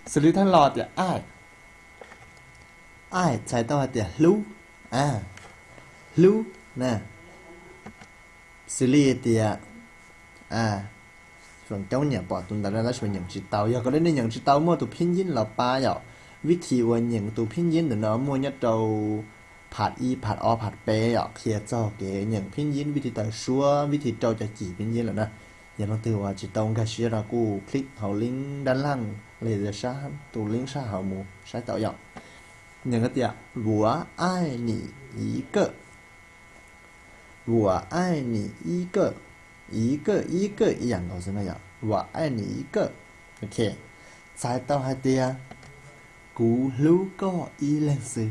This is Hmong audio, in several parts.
Xws li thawj lo tias 爱, 爱 txhais tau hais tias hlub, hlub na. Xws li tias, feem coob nyiam pom tus ntawd tab sis mas nyeem tsis tau. Yog koj nej nyeem tsis tau muaj tus phib yib los pab yom. Vib thib uas nyeem tus phib yib ntawm no muaj nyob rau phab ib, phab ob, phab peb yom, qhia txog kev nyeem phib yib, vib thib taw suab, vib thib rau cov cim phib yib lawm na. Yog leej twg uas tsis tau nkag siab no kuj click hauv link dab laaj los tus link sab hauv mus saib tau yom. Nyeem tias 我爱你一个, 我爱你一个, 一个, 一个 ib yam nkaus xwb no yom, 我爱你一个. Txhais tau hais tias kuv hlub koj ib leeg xwb.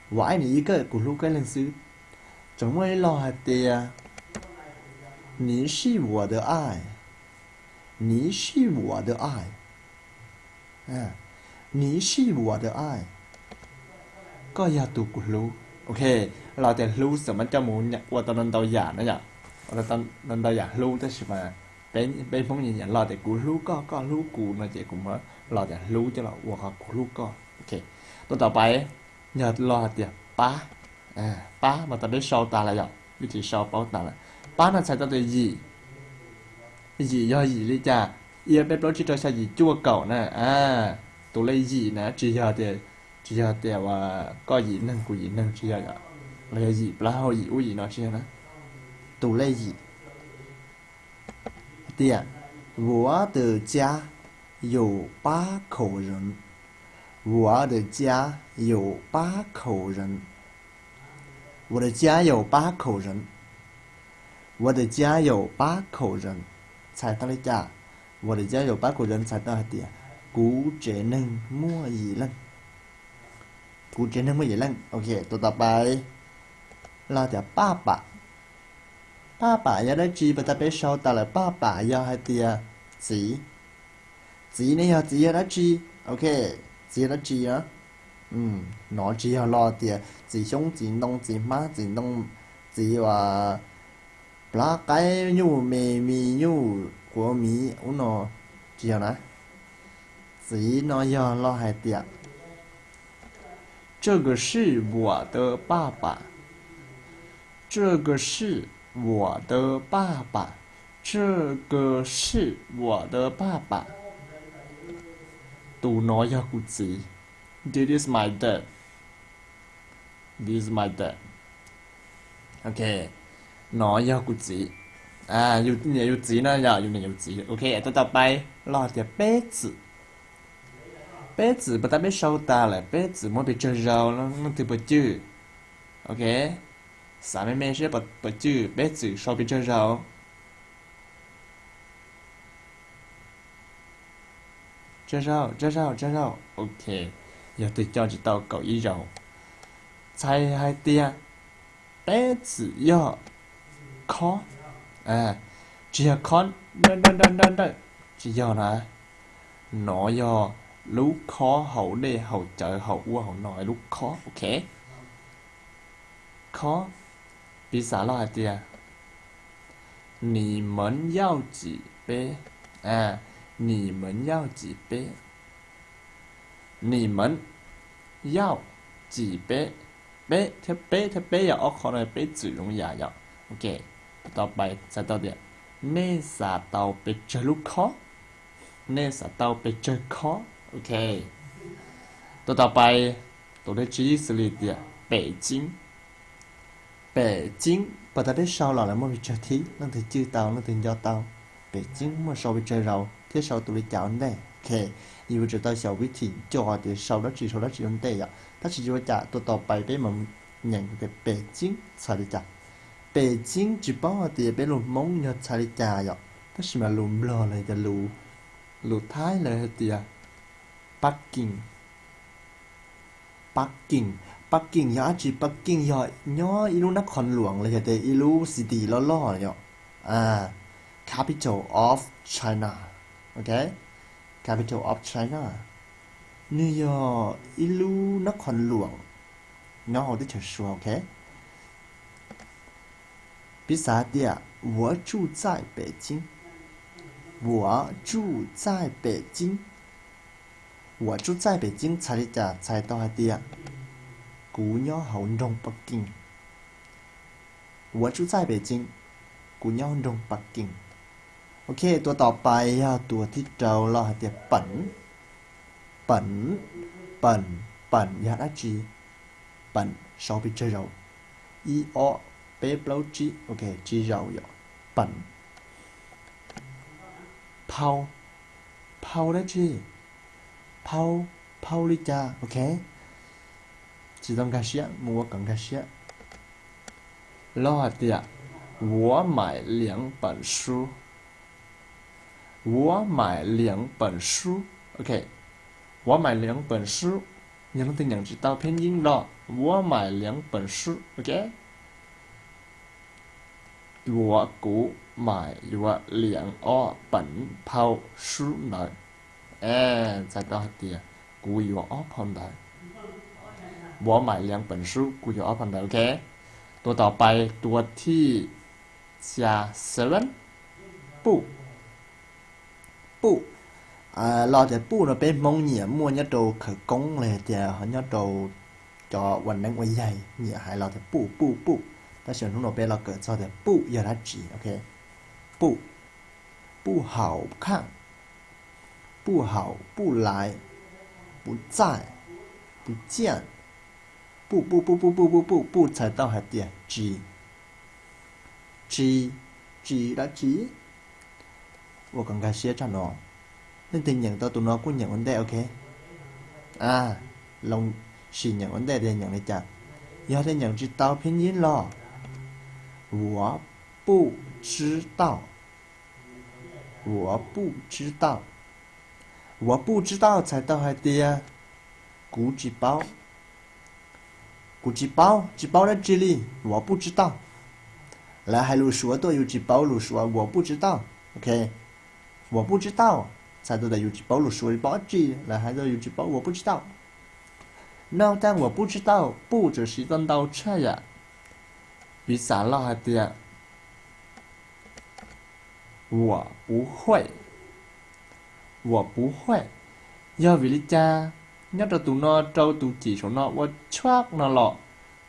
我爱你一个, kuv hlub koj ib leeg xwb. Tseem muaj ib lo hais tias 你是我的爱, 你是我的爱, 你是我的爱, koj yog tus kuv hlub. Ok, lo tias hlub xwm mas coj mus ua tau ntau yam na yom, ua tau ntau yam hlub tab sis mas peb Hmoob nyiam lo tias kuv hlub koj, koj hlub kuv no ces kuv muab lo tias hlub coj los ua qhov kuv hlub koj. Ok, tuaj tom pais yog lo hais tias pab. Pab mas tau peb sau tas lawm yom, vib thib sau paub tas lawm. Pab no txhais tau tias yim. Yim yog yim li cas? Ib, peb, plaub, tsib, rau, xya, yim, cuaj, kaum na. Tus lej yim na tsis yog tias, tsis yog tias koj yim neeg kuv yim neeg tsis yog, los yog yim plaub hau yim ub yim no tsis yog na. Tus lej yim tias 我的家有八口人, 我的家有八口人, 我的家有八口人, 我的家有八口人 txhais tau li cas? 我的家有八口人 txhais tau hais tias kuv tsev neeg muaj yim leej. Kuv tsev neeg muaj yim leej. Ok, tus tom pais los tias paj pam. Paj pam yog dab tsi? Pas tas peb sau tas lawm, paj pam yog hais tias txiv. Txiv ne yog txiv yog dab tsi? Ok, txiv yog dab tsi? No tsis yog lo tias txiv xyoob txiv ntoo txiv hmab txiv ntoo, txiv uas plab qaib nyuj me mis nyuj quav miv ub no, tsis yog na. Txiv no yog lo hais tias 这个是我的爸爸, 这个是我的爸爸, 这个是我的爸爸. Tus no yog kuv txiv. This is my dad. This is my dad. Ok, no yog kuv txiv. Yus niam yus txiv no yog yus niam yus txiv. Ok, tuaj tau pais los tias peb txwm. Peb txwm pas tas peb sau tas lawm, peb txwm muaj pes tsawg zaus, leej twg puas cwj? Ok, xav me me seb puas cwj, peb txwm sau pes tsawg zaus? Tsawg zaus, tsawg zaus, tsawg zaus? Ok, yog twg coj tsis tau kaum ib zaus. Txhais hais tias peb txwm yog khob, tsis yog khob nrawj nrawj nrawj nrawj, tsis yog na. No yog lub khob haus dej haus cawv haus ub haus no lub khob, ok. Khob, piv xam los hais tias 你们要几杯, 你们要几杯, 你们要几杯, peb thiab peb thiab peb yog ob qho no peb txwm zoo yam yom. Ok, tau pais txhais tau tias nej xav tau pes tsawg lub khob, nej xav tau pes tsawg khob. Ok, tus tau pais, tus thib tsib xws li tias pem ceeb. Pem ceeb pas tas peb sau los lawv muaj pes tsawg thib, leej twg cwj tau leej twg nco tau. Pem ceeb muaj sau pes tsawg zaus thiab sau tus li cas ua ntej. Ok, yus yuav tsum tau xyaum vib thim nco tias sau dab tsi sau dab tsi ua ntej yom. Tab sis yuav cas tus tau pais peb mam nyeem tias pem ceeb txhais li cas. Pem ceeb tsis paub hais tias peb lus Hmoob yog txhais li cas yom, tab sis mas lus Nplog los tias, lus Thaib lawv hais tias Parking. Parking, Parking yog dab tsi? Parking yog nyob ib lub nab qhov luam los yog tias ib lub city loj loj yom. Capital of China, ok, capital of China, nws yog ib lub nab qhov luam nyob hauv teb chaws Suav, ok. Piv xam tias 我住在北京, 我住在北京.我住在北京 txhais li cas? Txhais tau hais tias kuv nyob hauv nroog Pab Kees. 我住在北京, kuv nyob hauv nroog Pab Kees. Ok, tus tom pais yog tus thib rau los hais tias pem. Pem, pem, pem yog dab tsi? Pem, sau pes tsawg zaus? Ib, ob, peb, plaub, tsib. Ok, tsib zaus yom. Pem. Phau, phau dab tsi? Phau, phau li cas? Ok, tsis tau nkag siab, mus ua kom nkag siab. Los hais tias 我买两本书. 我买两本书. Ok, 我买两本书. Yog leej twg nyeem tsis tau phiaj yeeb los 我买两本书. Ok, 我, kuv, 买, yuav, 两, ob, 本, phau, 书, ntawv. Txhais tau hais tias kuv yuav ob phau ntawv. 我买两本书, kuv yuav ob phau ntawv. Ok, tua tom pais tua thib xya, seven, puj. Puj, los tias puj no peb Hmoob nyiam muaj nyob rau khawv koob los tias nyob rau cov ua neeb ua yaig nyiam hais los tias puj, puj, puj. Tab sis hnub no peb los kawm txog tias puj yog dab tsi. Ok, puj, puj haum khaj, puj haum, puj laiv, puj txaij, puj ciaj. Puj, puj, puj, puj, puj, puj, puj, puj txhais tau hais tias tsis. Tsis, tsis dab tsi. Ua kom nkag siab tshaj no. Leej twg nyeem tau tus no kuj nyeem ua ntej, ok. Sim nyeem ua ntej tias nyeem li cas. Yog tias nyeem tsis tau phiaj yeeb los 我不知道. 我不知道. 我不知道 txhais tau hais tias kuv tsis paub. Kuv tsis paub, tsis paub dab tsi li. 我不知道. Lawv hais lus Suav tuaj yus tsis paub lus Suav, 我不知道. Ok, 我不知道 txhais tau tias yus tsis paub lus Suav li, paub dab tsi, lawv hais tias yus tsis paub 我不知道. Noj tag 我不知道, puj tseem siv tau ntau tshaj yam. Piv xam los hais tias 我不会. 我不会. Yog vim li cas nyob rau tus no rau tus cim saum no ua tshuab no los,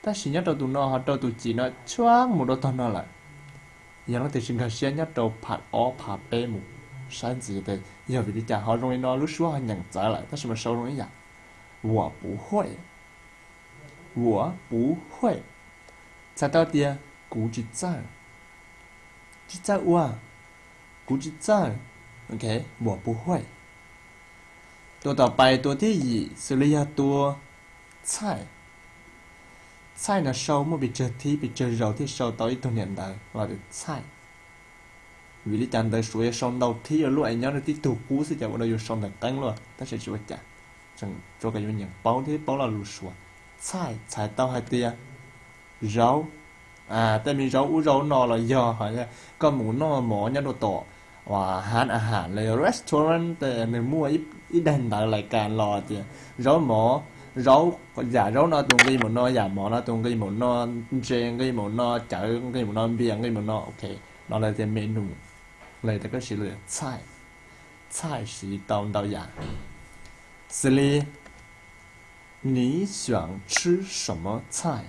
tab sis nyob rau tus no ho rau tus cim no tshuab mus rau tog no lawm? Yog leej twg tsis nkag siab nyob rau phav ob phav peb mus saib ntxiv tias yog vim li cas ho zoo li no, lub suab ho nyeem txawv lawm tab sis mas sau zoo ib yam. 我不会. 我不会. Txhais tau tias kuv tsis txawj. Tsis txawj ua. Kuv tsis txawj. Ok, 我不会. Tua tom pais tua thib yim xws li yog tua txhaij. Txhaij no sau muaj pes tsawg thib pes tsawg zaus thiaj sau tau ib tug niam ntawv los tias txhaij? Vim li cas ntawv Suav yuav sau ntau thib ua luaj es nyob rau tib tug qub xwb cas ua rau yus sau ntawv qeeb luaj, tab sis tsis ua cas, tsuas kom yus nyeem paub thiab paub lo lus Suav. Txhaij txhais tau hais tias zaub. Tej me zaub ub zaub no los yog koj mus noj mov nyob rau tom uas hab a has los yog restaurant, nws muaj ib daim ntawv lais kas los tias zaub mov, zaub, yam zaub no tus nqi mus no, yam mov no tus nqi mus no, ntses nqi mus no, cawv nqi mus no, npias nqi mus no. Ok, no lawv tias menu, lawv tias koj siv lus txhaij. Txhaij siv tau ntau yam xws li 你想吃什么菜?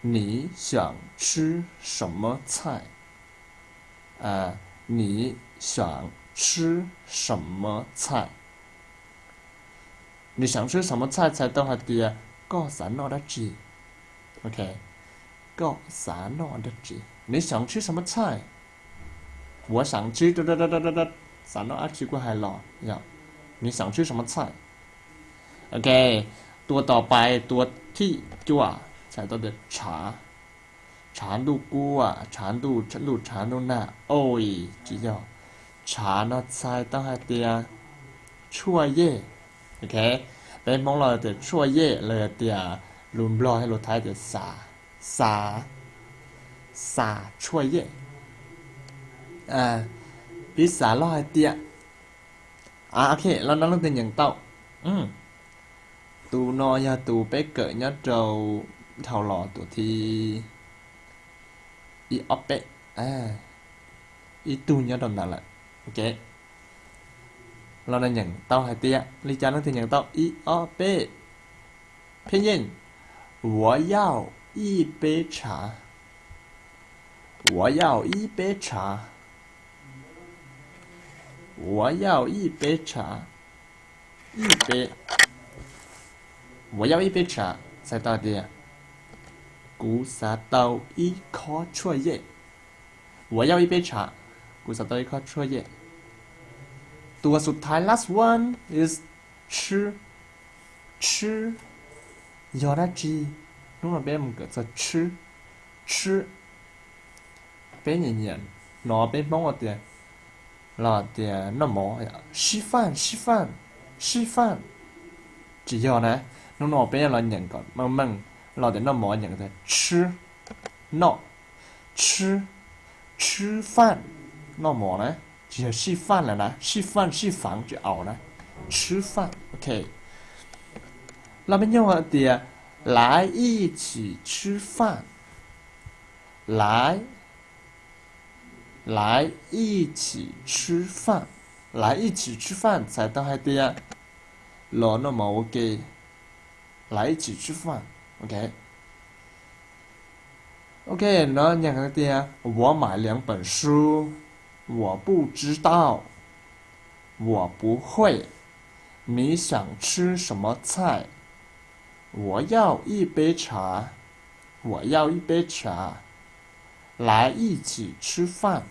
你想吃什么菜? 你想吃什么菜? 你想吃什么菜 txhais tau hais tias koj xav noj dab tsi. Ok, koj xav noj dab tsi? 你想吃什么菜? 我想吃, xav noj dab tsi kuj hais los yog 你想吃什么菜? Ok, tua tom pais tua thib cuaj txhais tau tias tshav. Tshav ntuj kuaj, tshav ntuj, ntuj tshav ntuj nag, oj, tsis yog. Tshav no txhais tau hais tias tshuaj yej. Ok, peb Hmoob los tias tshuaj yej los yog tias lus Nplog thiab lus Thaib tias xav, xav, xav tshuaj yej. Piv xam los hais tias, ok, los no leej twg nyeem tau? Tus no yog tus peb kawm nyob rau dhau los tus thib ib ob peb, ib tug nyob rau ntawd lawm. Ok, Los nws nyeem tau hais tias li cas? Leej twg nyeem tau? Ib, ob, peb. Pheb yeej, 我要一杯茶, 我要一杯茶, 我要一杯茶, 一杯, 我要一杯茶 txhais tau tias kuv xav tau ib khob tshuaj yej. 我要一杯茶, kuv xav tau ib khob tshuaj yej. Tus xub thawj, last one is 吃, 吃 yog dab tsi? Hnub no peb mus kawm txog 吃, 吃. Peb nyiam nyiam hnov peb Hmoob tias, los tias noj mov, 吃饭, 吃饭, 吃饭. Tsis yog na, hnub no peb los nyeem kom meej meej, los tias noj mov nyeem tias 吃, noj, 吃, 吃饭, noj mov na, tsis yog 吃饭 lawm na, 吃饭, 吃饭 tsis au na, 吃饭, ok. Los peb nyob hais tias 来一起吃饭, 来, 来一起吃饭, 来一起吃饭 txhais tau hais tias los noj mov ua ke, 来一起吃饭, ok. Ok, no nyeem tias 我买两本书, 我不知道, 我不会, 你想吃什么菜? 我要一杯茶, 我要一杯茶, 来一起吃饭,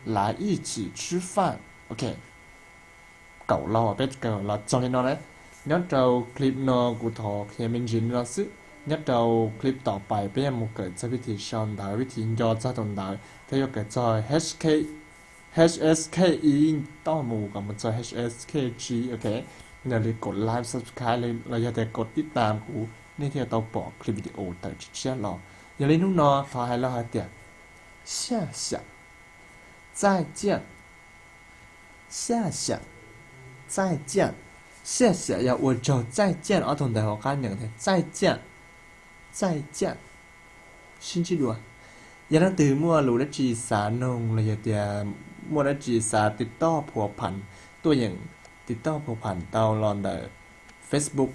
来一起吃饭, ok. Kaum lo peb kawm los txog li no na. Nyob rau clip no kuv thov qhia me ntsis li no xwb. Nyob rau clip tom pais peb yuav mus kawm txog vib thim sau ntawv, vib thim nco txog tus ntawv, thiab yuav kawm txog HK, HSK ib toj mus kom mus txog HSK tsib, ok. Yog li kom like, subscribe los yog tias kom tib tam kuv nej thiaj tau pom clip video tawm tshiab tshiab los. Yog li hnub no thov hais los hais tias 谢谢, 再见, 谢谢, 再见. 谢谢 yog ua tsaug, 再见 ob tug ntawd hauv qab nyeem tias 再见, 再见. Sib ntsib dua. Yog leej twg muaj lus dab tsi xav noog los yog tias muaj dab tsi xav tiv toj phua pham, tuaj yeem tiv toj phua pham tau los ntawm Facebook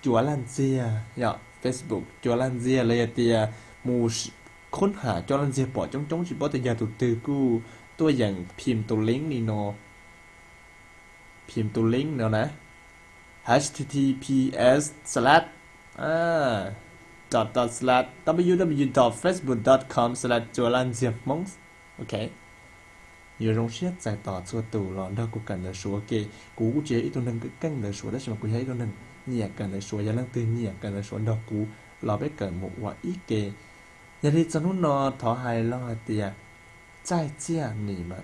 Cua Laj Ntxiag, yog Facebook Cua Laj Ntxiag los yog tias mus khoob ham Cua Laj Ntxiag pom coob coob tsis paub tias yog tus twg kuj tuaj yeem phim tus link li no, phim tus link no na, https slash dot dot slash www dot facebook dot com slash Cua Laj Ntxiag Hmoob, ok. Yuav zoo siab txais tos txhua tus los nrog kuv kawm ntawv Suav ua ke. Kuv kuj tsis yog ib tug neeg keej ntawv Suav tab sis mas kuv yog ib tug neeg nyiam kawm ntawv Suav. Yog leej twg nyiam kawm ntawv Suav nrog kuv los peb kawm mus ua ib ke. Yog li txog hnub no thov hais los hais tias 再见你们,